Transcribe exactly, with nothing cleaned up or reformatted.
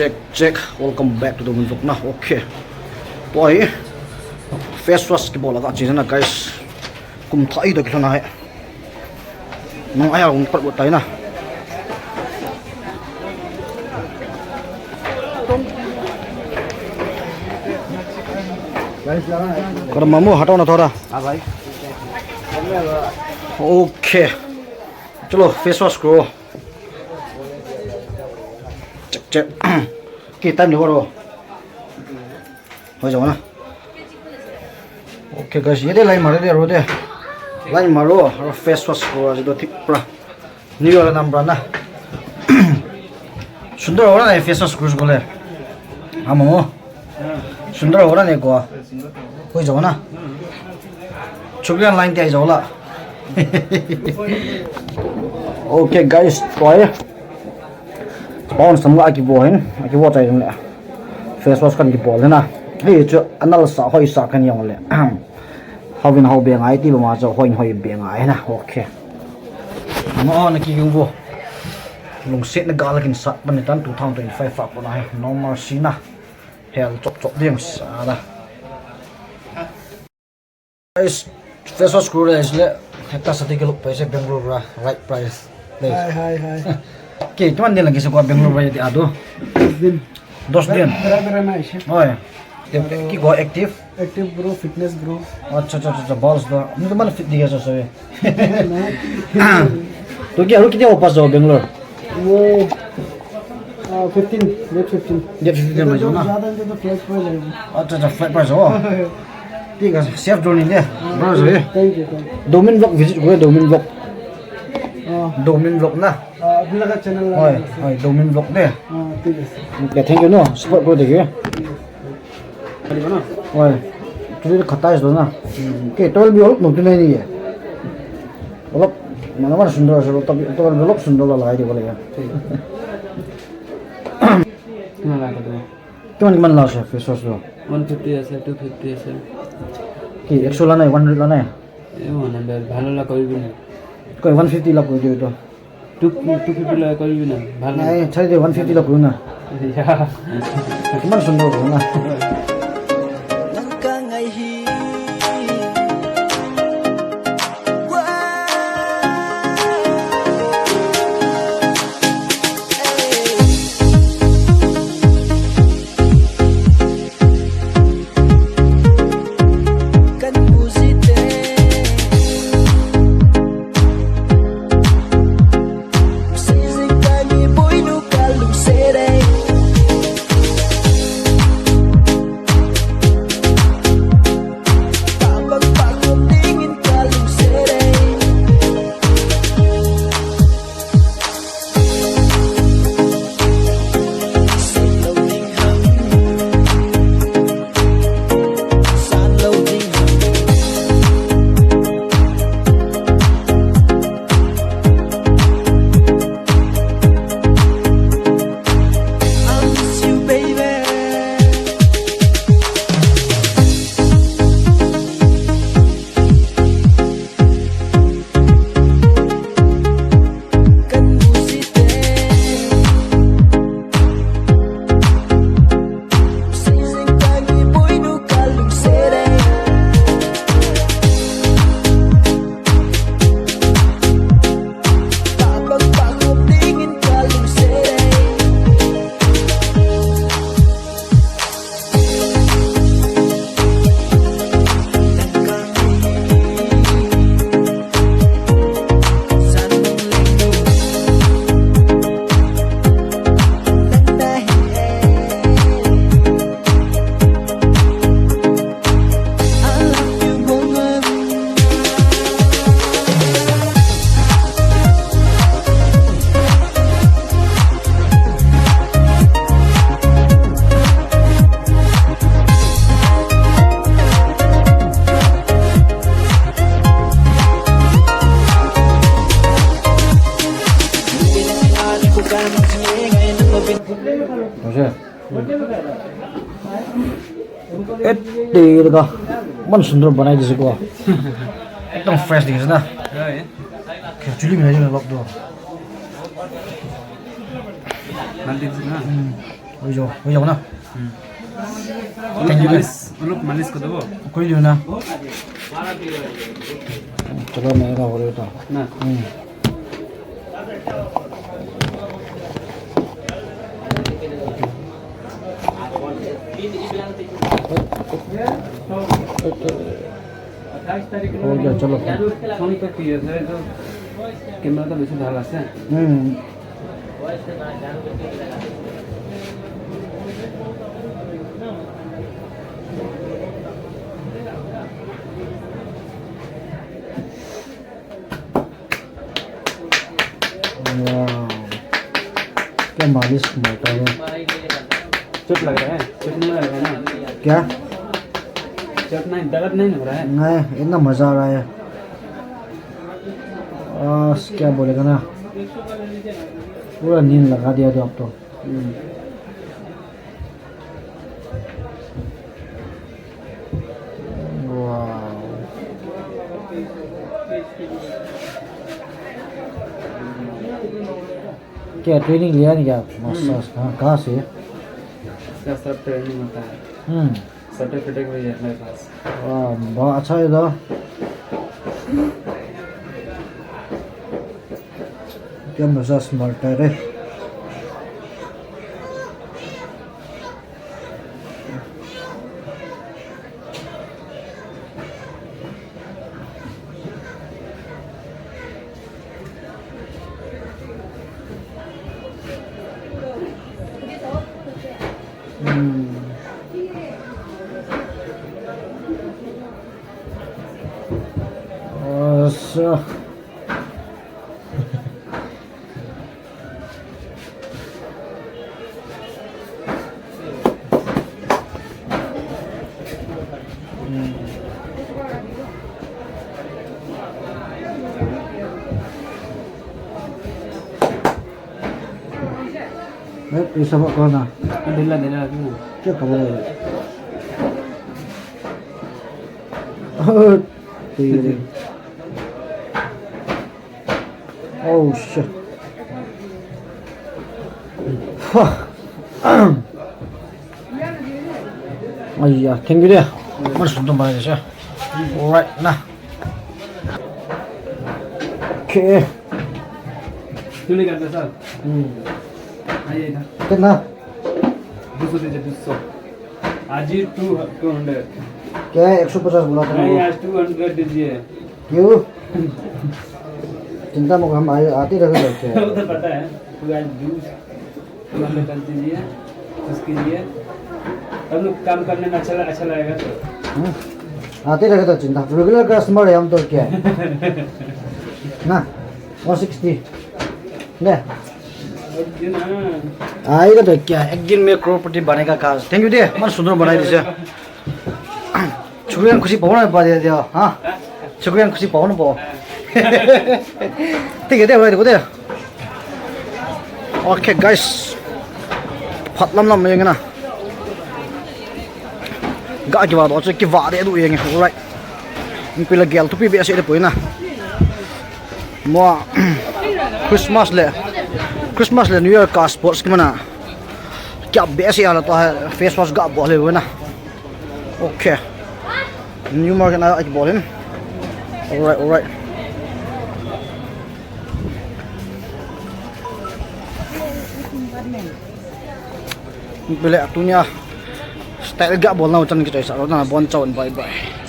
Check, check. Welcome back to the Domin vlog na. Okay. Tua hi face wash kibol a kache na, guys. Kum thah ida kilhona hi. Nung aya ung pat buat tayo na. Kar mamu, hataw na thora. Okay. Chalo, face wash karo. Check, check. Ki time ni ho ro. Hoi jao na. Okay guys, ye de line maro de ro de. Line maro, aro face wash karo, aji do thik pra. New Year number na. Sundar ho na face wash karo ko le. Amo. Sundar ho na ne ko. Hoi jao na. Chukrian line te ai jao la. Okay guys, tua hi. Pounds tam ga akivo hin, akivo chai jong le. Face wash kan kibol hin na. Hei chu anal sa hoi sa kan jong le. Hoi in hoi be ngai ti ba ma chu hoi in hoi be ngai na. Okay. Mo na ki jong vo. Lungset na gal kin sat pan ni tan two thousand twenty-five fa ko na hi. No mercy na. Hel chop chop ding sa na. Guys, face wash karo le, hekta sati ke luk paise Bangalore ra, right price. Hi, hi, hi. Ke, kiman din lagi sa ko Bangalore ra di ado. Dos din. Dos din. Bera, bera na ise. Oi. Te, ki ko active? Active bro, fitness bro. Acha, acha, acha, acha, balls do. Ni to man fit di sa sa. To ki aru kiti ho pas do Bangalore? Wo, ah, fifteen, date fifteen. Date fifteen lo jo na. Jada to flight price hai. Acha, acha, flight price ho. Thik hai, safe journey de. Bro, jo ye. Thank you, thank you. Domin vlog visit karo, Domin vlog. Ah. Domin vlog na. Ah, apni laga channel la. Hoi, hoi, Domin vlog de. Ah, thik hai sir. Okay, thank you no. Support karo de ke. Kali ba na? Hoi. Tuli khatai jo na. Hmm. Ke, tol bi olop no tu nai ni ye. Olop, mana mana sundar jo, tol bi olop sundar la lagai de bole ya. Thik. Kina la ka de. Kiman kiman la ase, face wash to? One fifty ase, two fifty ase. Ki, eksho la nai, one hundred la nai? Ei, one hundred, bhalo la koribi na. Koi, one fifty la kori diyo to. Two, two fifty la koribi na, bhalo. Nai, chale de, one fifty la kori na. Ya. Kiman sundar ho na. Ete ka man sundar banai dise ko. Ekdom fresh dikhe na. Actually, main log do. Nanti na. Hmm. Oi jo, oi jo na. Hmm. Thank you. Malis, olop malis kori dibo. Kori diu na. Chalo, main ka hore ta. Na. Hmm. Ho gaya, chalo. Phone to kiye se to camera to besi bhal ase. Hmm. Wow. क्या मालिश मारता है। चोट लग रहा है? चोट नहीं लग रहा है ना? क्या? चोट नहीं, दर्द नहीं हो रहा है? नहीं, इतना मजा आ रहा है। आ, क्या बोलेगा ना, पूरा नींद लगा दिया तो आप तो। हम्म। Wow. क्या ट्रेनिंग लिया नहीं क्या? हम्म। मसाज कहाँ, कहाँ से? इसका सब ट्रेनिंग होता है। हम्म। सर्टिफिकेट भी है मेरे पास। वाह, बहुत अच्छा है तो। क्या मसाज मारता है रे। हम्म। अच्छा। ए, ये सब कौन है? ढीला, ढीला क्यों? क्या खबर है? ओ, तेरे। Oh, shit. Fuck. Aiya, thank you dear. Mana sundor banai dise. Alright na. Okay. क्यों नहीं करते सर? हम्म। आइए ना। कितना? दो सौ दीजिए, दो सौ। आज ही टू, टू हंड्रेड। क्या है, एक सौ पचास बोला था नहीं, वो। आज टू हंड्रेड दीजिए। क्यों? चिंता मत करो, हम आए, आते रहे करते हैं। वो तो पता है, तू आज जूस, तू हमें कर दीजिए, जूस कीजिए। तब लोग काम करने में अच्छा, अच्छा लगेगा तो। हम्म। आते रहे तो चिंता, रेगुलर कस्टमर है हम तो, क्या है? ना, वन सिक्सटी। ले। Aega to kya, ek din mein crorepati banega kaha. Thank you de, mana sundor banai dise. Chukri khan khushi pao na, pa de de, ha? Chukri khan khushi pao na, pao. Thik hai de, bhai, dekho de. Okay, guys. Phat lam lam jeng na. Ga kiva doh chu kiva de du jeng. Alright. Pila gel thupi behseh de poi na. Mo, Christmas le, Christmas le New Year ka sports ki mana. Kya behseh a la to hai, face wash ga bol le na. Okay. New Market na ki bol hin. Alright, alright. Pile tunia style ga bol na chan kichai sa lo na, bon chau, bye bye.